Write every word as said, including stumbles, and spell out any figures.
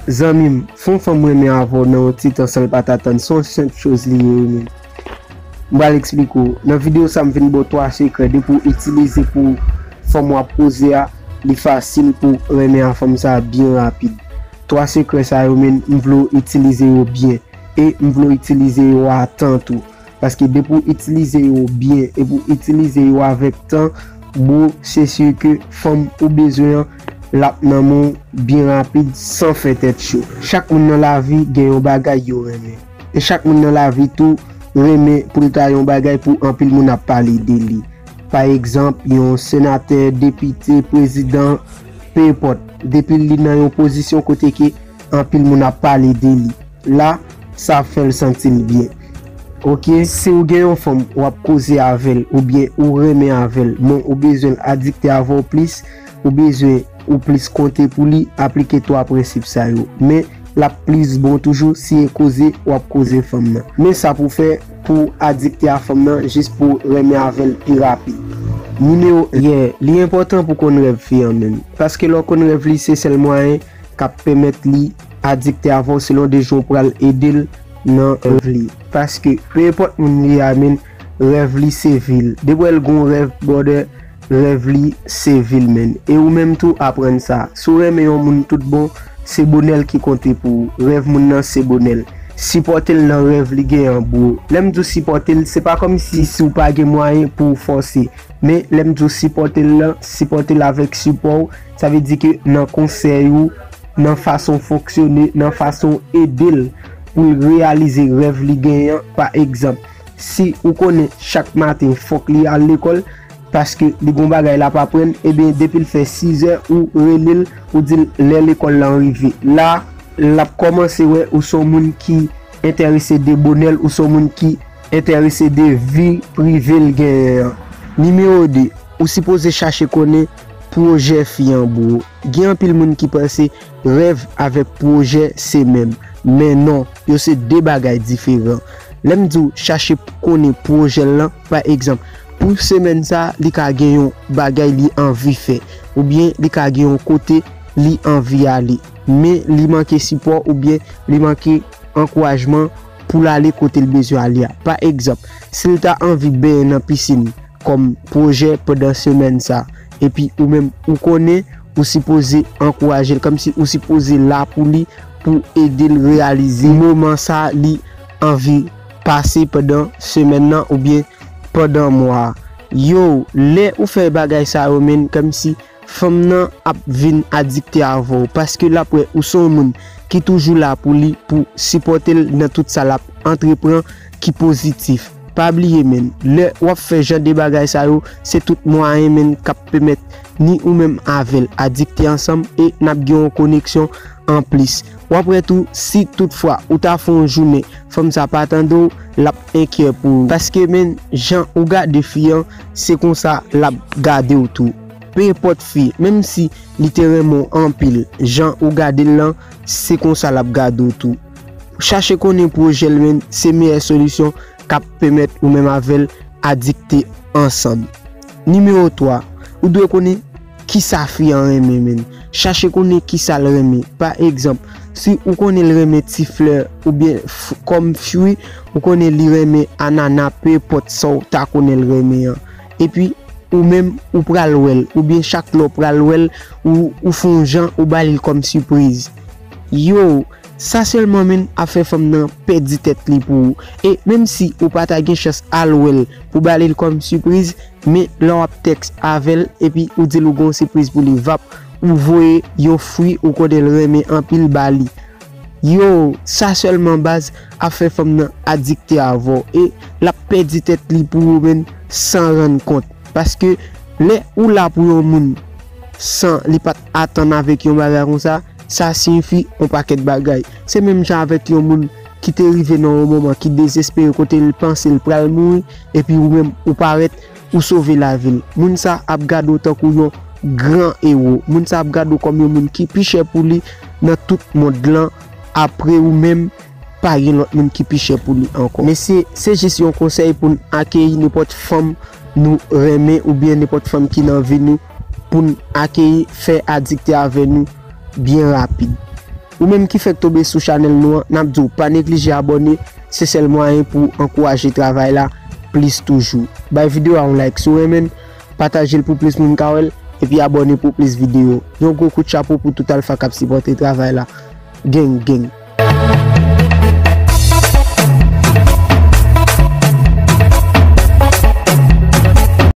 Zanmi m, fè yon fanm renmen avè w nan yon ti tan san l pa t atann, se yon senp choz li ye wi menn. M pral eksplike w. Nan videyo sa, m vin ba w twa sekrè depi w itilize pou fanm w ap koze a, li fasil pou w renmen a fanm sa byen rapid. Twa sekrè sa yo menn, m vle w itilize yo byen. E m vle w itilize yo a tan tou. Paske depi w itilize yo byen, epi w itilize yo avèk tan, bro, se si ke fanm ou bezwen an, l ap nan men w byen rapid, san fè tèt cho. Chak moun nan lavi gen yon bagay yo renmen. E chak moun nan lavi tou renmen pou l ta yon bagay pou anpil moun ap pale de li. Pa egzanp, yon senatè, depite, prezidan, pe enpòt, depi li nan yon pozisyon kote ke anpil moun ap pale de li. La, sa ap fè l santi l byen. Oke, si w gen yon fanm, w ap koze avè l, oubyen ou renmen avè l, men ou bezwen l adikte avè w plis, ou bezwen ou plis konte pou li, aplike twa prensip sa yo. Men, l ap plis bon toujou si e koze w ap koze fanm nan. Men sa pou w fè pou w adikte a fanm nan, jis pou w renmen avè l pi rapid. Nimewo en, yeah, li enpòtan pou w konn rèv fi an menn. Paske lè w konn rèv li, se sèl mwayen k ap pèmèt li adikte avè w selon de jan w pral ede l nan rèv li. Paske, pe enpòt moun li a menn, rèv li se vi l. Depi w wè l gen yon rèv, brother, rèv li se vi l menn. E ou menm tou, aprann sa. Si w renmen yon moun tout bon, se bonè l ki konte pou ou. Rèv moun nan se bonè l. Sipòte l nan rèv li gen an, bro. Lè m di w sipòte l, se pa kòmsi si w pa gen mwayen pou w fòse. Men, lè m di w sipòte l lan, sipòte l avèk sipò w, sa vle di ke nan konsèy ou, nan fason w fonksyone, nan fason w ede l pou l reyalize rèv li genyen an. Pa egzanp, si ou konnen chak maten fòk li al lekòl, paske li gon bagay l ap aprann, ebyen, depi l fè sizè, ou rele l, ou di l lè lekòl lan rive. La, l ap kòmanse wè ou se yon moun ki enterese de bonè l, ou se yon moun ki enterese de vi prive l genyen an. Nimewo de, ou sipoze chache konnen pwojè fi an, bro. Gen anpil moun ki panse rèv avèk pwojè se menm. Men non, yo se de bagay diferan. Lè m di w chache konnen pwojè l lan, pa egzanp, pou semèn sa, li ka gen yon bagay li anvi fè, oubyen li ka gen yon kote li anvi ale, men li manke sipò oubyen li manke ankourajman pou l ale kote l bezwen ale a. Pa egzanp, si l ta anvi benyen nan pisin kòm pwojè pandan semèn sa, epi ou menm ou konnen ou sipoze ankouraje l, kòmsi ou sipoze la pou li, pou ede l reyalize moman sa li anvi pase pandan semèn nan oubyen pandan mwa a. Yo, lè ou fè bagay sa yo, menn, kòmsi fanm nan ap vin adikte avè w, paske l ap wè ou se yon moun ki toujou la pou li, pou sipòte l nan tout sa l ap antreprann ki pozitif. Pa bliye, menn, lè w ap fè jan de bagay sa yo, se tout mwayen, menn, k ap pèmèt ni ou menm avè l adikte ansanm e n ap gen yon koneksyon anplis. W ap wè tou, si toutfwa ou ta fè yon jounen, fanm sa pa tande w, l ap enkyè pou ou. Paske, menn, jan ou gade fi an, se konsa l ap gade w tou. Pe enpòt fi, menm si li te renmen w anpil, jan ou gade l lan, se konsa l ap gade w tou. Chache konnen pwojè l, menn, se meyè solisyon k ap pèmèt ou menm avè l adikte ansanm. Nimewo twa, ou dwe konnen kisa fi an renmen, menn. Chache konnen kisa l renmen. Pa egzanp, si ou konnen l renmen ti flè oubyen f-, kòm fwi, ou konnen li renmen anana, pe enpòt sa w ta konnen l renmen an. Epi, ou menm, ou pral wè l, oubyen chak lè w pral wè l, ou, ou fè yon jan, ou ba li l kòm sipriz. Yo, sa sèlman, menn, ap fè fanm nan pèdi tèt li pou ou. E menm si ou pa ta gen chans al wè l pou ba li l kòm sipriz, men lè w ap tèks avè l, epi ou di l ou gen yon sipriz pou li, vap, ou voye yon fwi ou konnen l renmen anpil ba li. Yo, sa sèlman baz ap fè fanm nan adikte avè w e l ap pèdi tèt li pou ou menm san rann kont. Paske lè ou la pou yon moun san li pa t atann avèk yon bagay konsa, sa siyifi yon pakèt bagay. Se menm jan avèk yon moun ki te rive nan yon moman ki dezespere kote l panse l pral mouri, epi ou menm ou parèt ou sove lavi l. Moun sa ap gade w tankou yon gran ewo. Moun sa ap gade w kòm yon moun ki pi chè pou li nan tout mond lan. Apre ou menm, pa gen lòt moun ki pi chè pou li ankò. Mesye, se jis yon konsèy pou n akeyi nenpòt fanm nou renmen oubyen nenpòt fanm ki nan vi nou, pou n akeyi, fè adikte avè nou byen rapid. Ou menm ki fèk tonbe sou chanèl nou an, n ap di w pa neglije abòne, se sèl mwayen pou ankouraje travay la plis toujou. Bay videyo a yon like si w renmen l, pataje l pou plis moun ka wè l, epi abòne pou plis videyo. Yon gwo kout chapo pou tout Alfa k ap sipòte travay la. Gang, gang.